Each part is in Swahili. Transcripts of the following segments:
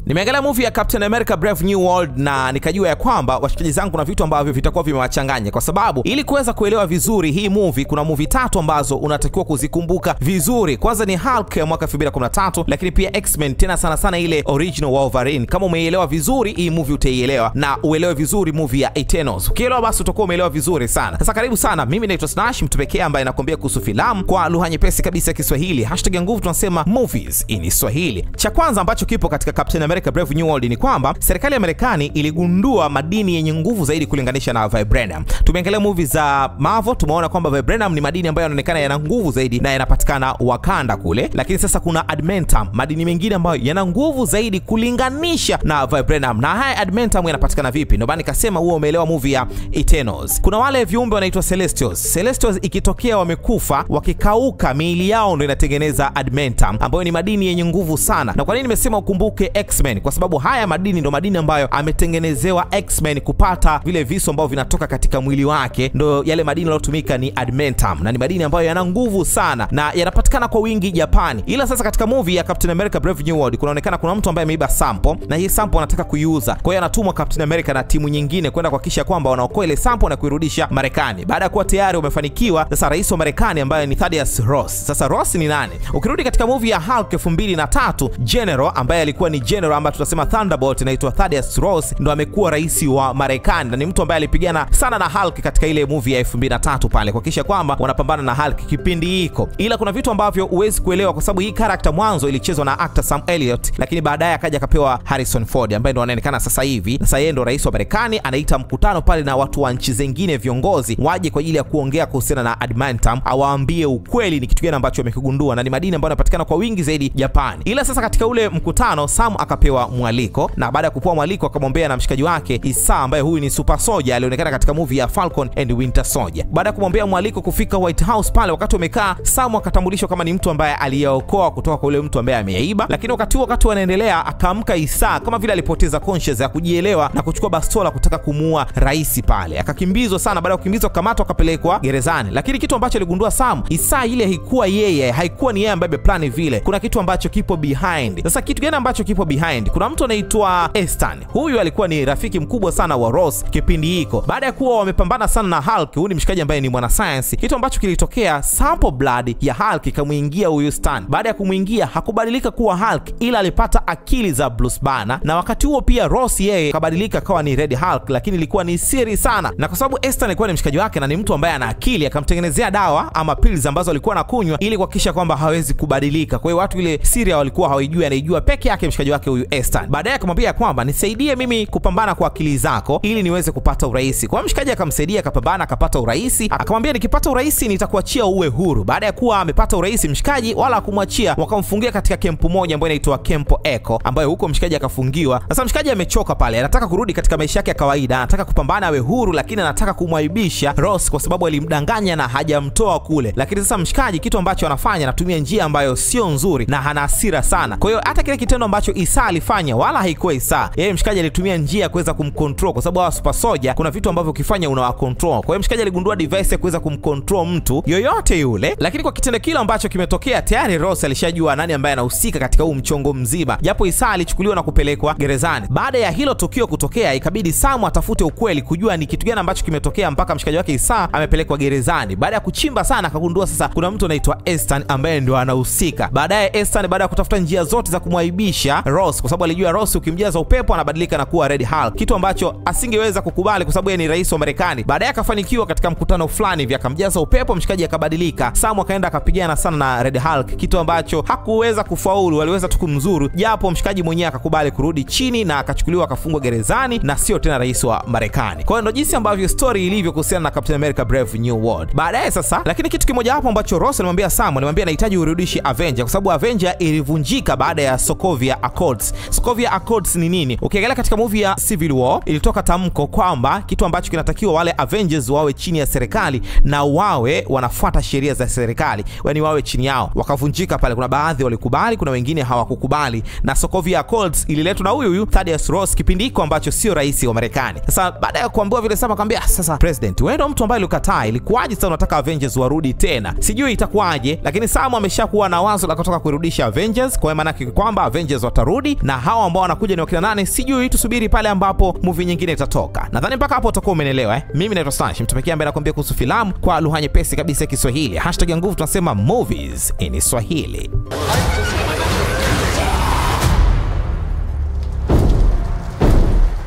Nimeangalia movie ya Captain America Brave New World na nikajua ya kwamba washikaji zangu kuna vitu ambavyo vitakuwa vimewachanganya, kwa sababu ili kuweza kuelewa vizuri hii movie kuna movie tatu ambazo unatakiwa kuzikumbuka vizuri. Kwanza ni Hulk ya mwaka 2013, lakini pia X-Men, tena sana sana ile original Wolverine. Kama umeielewa vizuri hii movie utaielewa na uelewe vizuri movie ya Eternals. Ukielewa basi utakuwa umeelewa vizuri sana. Sasa karibu sana, mimi naitwa Snash, mtu pekee ambaye nakwambia kuhusu filamu kwa lugha nyepesi kabisa ya Kiswahili. Hashtag ya nguvu tunasema movies in Swahili. Cha kwanza ambacho kipo katika Captain America Brave New World ni kwamba serikali ya Marekani iligundua madini yenye nguvu zaidi kulinganisha na Vibranium. Tumeangalia movie za Marvel, tumeona kwamba Vibranium ni madini ambayo yanaonekana yana nguvu zaidi na yanapatikana Wakanda kule, lakini sasa kuna Adamantium, madini mengine ambayo yana nguvu zaidi kulinganisha na Vibranium. Na haya Adamantium yanapatikana vipi? Ndio maana nikasema huo umeelewa movie ya Eternals. Kuna wale viumbe wanaitwa Celestials. Celestials ikitokea wamekufa, wakikauka miili yao ndio inatengeneza Adamantium ambayo ni madini yenye nguvu sana. Na kwa nini nimesema ukumbuke X-Men? Kwa sababu haya madini ndo madini ambayo ametengenezewa X-Men kupata vile visu ambavyo vinatoka katika mwili wake, ndo yale madini yanayotumika ni Adamantium, na ni madini ambayo yana nguvu sana na yanapatikana kwa wingi Japani. Ila sasa katika movie ya Captain America Brave New World kunaonekana kuna mtu ambaye ameiba sample na hii sample anataka kuiuza. Kwa hiyo anatumwa Captain America na timu nyingine kwenda kuhakikisha kwamba wanaokoa ile sample na kuirudisha Marekani. Baada ya kuwa tayari wamefanikiwa, sasa rais wa Marekani ambaye ni Thaddeus Ross. Sasa Ross ni nani? Ukirudi katika movie ya Hulk 2003, General ambaye alikuwa ni General ambaye tunasema Thunderbolt, inaitwa Thaddeus Ross, ndo amekuwa rais wa Marekani na ni mtu ambaye alipigana sana na Hulk katika ile movie ya 2003 pale kuhakikisha kwamba wanapambana na Hulk kipindi hiko. Ila kuna vitu ambavyo huwezi kuelewa kwa sababu hii character mwanzo ilichezwa na actor Sam Elliott, lakini baadaye akaja akapewa Harrison Ford ambaye ndo anaonekana sasa hivi. Sasa yeye ndo rais wa Marekani, anaita mkutano pale na watu wa nchi zingine, viongozi waje kwa ajili ya kuongea kuhusiana na Adamantium, awaambie ukweli ni kitu gani ambacho wamekigundua na ni madini ambayo yanapatikana kwa wingi zaidi Japani. Ila sasa katika ule mkutano Sam akapewa mwaliko, na baada ya kupewa mwaliko akamwombea na mshikaji wake Isa ambaye huyu ni super soldier alionekana katika movie ya Falcon and Winter Soldier. Baada ya kumwombea mwaliko kufika White House pale, wakati wamekaa, Sam akatambulishwa kama ni mtu ambaye aliyeokoa kutoka kwa ule mtu ambaye ameiba. Lakini wakati huo wakati wanaendelea, akaamka Isa kama vile alipoteza conscious ya kujielewa na kuchukua bastola kutaka kumuua rais pale. Akakimbizwa sana, baada ya kukimbizwa akamatwa akapelekwa gerezani. Lakini kitu ambacho aligundua Sam, Isa ile haikuwa yeye, haikuwa ni yeye ambaye ameplani vile. Kuna kitu ambacho kipo behind. Sasa kitu gani ambacho kipo behind? Kuna mtu anaitwa Estan. Huyu alikuwa ni rafiki mkubwa sana wa Ross kipindi hiko. Baada ya kuwa wamepambana sana na Hulk, huyu ni mshikaji ambaye ni mwanasayansi. Kitu ambacho kilitokea, sample blood ya Hulk ikamuingia huyu Stan. Baada ya kumuingia hakubadilika kuwa Hulk, ila alipata akili za Bruce Banner, na wakati huo pia Ross yeye kabadilika kawa ni Red Hulk, lakini ilikuwa ni siri sana. Na kwa sababu Estan alikuwa ni mshikaji wake na ni mtu ambaye ana akili, akamtengenezea dawa ama pills ambazo alikuwa anakunywa ili kuhakikisha kwamba hawezi kubadilika. Kwa hiyo watu ile siri walikuwa hawaijui, anaijua peke yake mshikaji wake huyu Estan. Baadaye akamwambia kwamba nisaidie mimi kupambana kwa akili zako ili niweze kupata uraisi. Kwa mshikaji akamsaidia, akapambana, akapata uraisi. Akamwambia nikipata uraisi nitakuachia uwe huru. Baada ya kuwa amepata uraisi, mshikaji wala hakumwachia, wakamfungia katika kempu moja ambayo inaitwa Kempo Echo, ambayo huko mshikaji akafungiwa. Sasa mshikaji amechoka pale, anataka kurudi katika maisha yake ya kawaida, anataka kupambana awe huru, lakini anataka kumwaibisha Ross kwa sababu alimdanganya na hajamtoa kule. Lakini sasa mshikaji kitu ambacho anafanya, anatumia njia ambayo sio nzuri na ana hasira sana. Kwa hiyo hata kile kitendo ambacho Isa alifanya wala haikuwa Isa, yeye mshikaji alitumia njia ya kuweza kumcontrol, kwa sababu hawa super soldier kuna vitu ambavyo ukifanya unawacontrol. Kwa hiyo mshikaji aligundua device ya kuweza kumcontrol mtu yoyote yule, lakini kwa kitendo kile ambacho kimetokea tayari Ross alishajua nani ambaye anahusika katika huu mchongo mzima, japo Isa alichukuliwa na kupelekwa gerezani. Baada ya hilo tukio kutokea, ikabidi Sam atafute ukweli kujua ni kitu gani ambacho kimetokea mpaka mshikaji wake Isa amepelekwa gerezani. Baada ya kuchimba sana akagundua sasa kuna mtu anaitwa Estan ambaye ndio anahusika. Baadaye Estan, baada ya kutafuta njia zote za kumwaibisha Ross, kwa sababu alijua Ross ukimjaza upepo anabadilika na kuwa Red Hulk, kitu ambacho asingeweza kukubali kwa sababu yeye ni rais wa Marekani. Baadaye akafanikiwa katika mkutano fulani vya akamjaza upepo, mshikaji akabadilika. Sam akaenda akapigana sana na Red Hulk, kitu ambacho hakuweza kufaulu, aliweza tu kumzuru, japo mshikaji mwenyewe akakubali kurudi chini na akachukuliwa akafungwa gerezani na sio tena rais wa Marekani. Kwa hiyo ndio jinsi ambavyo story ilivyo kuhusiana na Captain America Brave New World. Baadaye sasa, lakini kitu kimoja hapo ambacho Ross alimwambia Sam, alimwambia anahitaji urudishi Avenger kwa sababu Avenger ilivunjika baada ya Sokovia Accords. Sokovia Accords ni nini? Ukiangalia katika movie ya Civil War ilitoka tamko kwamba kitu ambacho kinatakiwa wale Avengers wawe chini ya serikali na wawe wanafuata sheria za serikali, yani wawe chini yao. Wakavunjika pale, kuna baadhi walikubali, kuna wengine hawakukubali, na Sokovia Accords ililetwa na huyu huyu Thaddeus Ross kipindi hiko ambacho sio rais wa Marekani. Sasa baada ya kuambiwa vile, Sam akamwambia sasa president, wewe ndio mtu ambaye ulikataa, ilikuwaje sasa unataka Avengers warudi tena? Sijui itakuwaje, lakini Sam ameshakuwa na wazo la kutaka kurudisha Avengers. Kwa maana yake kwamba Avengers watarudi pili, na hawa ambao wanakuja ni wakina nane sijui, tusubiri pale ambapo movie nyingine itatoka. Nadhani mpaka hapo utakuwa umenielewa eh. Mimi naitwa Stash, mtu pekee ambaye nakwambia kuhusu filamu kwa lugha nyepesi kabisa ya Kiswahili. Hashtag ya nguvu tunasema movies in Swahili.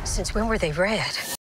Since when were they red?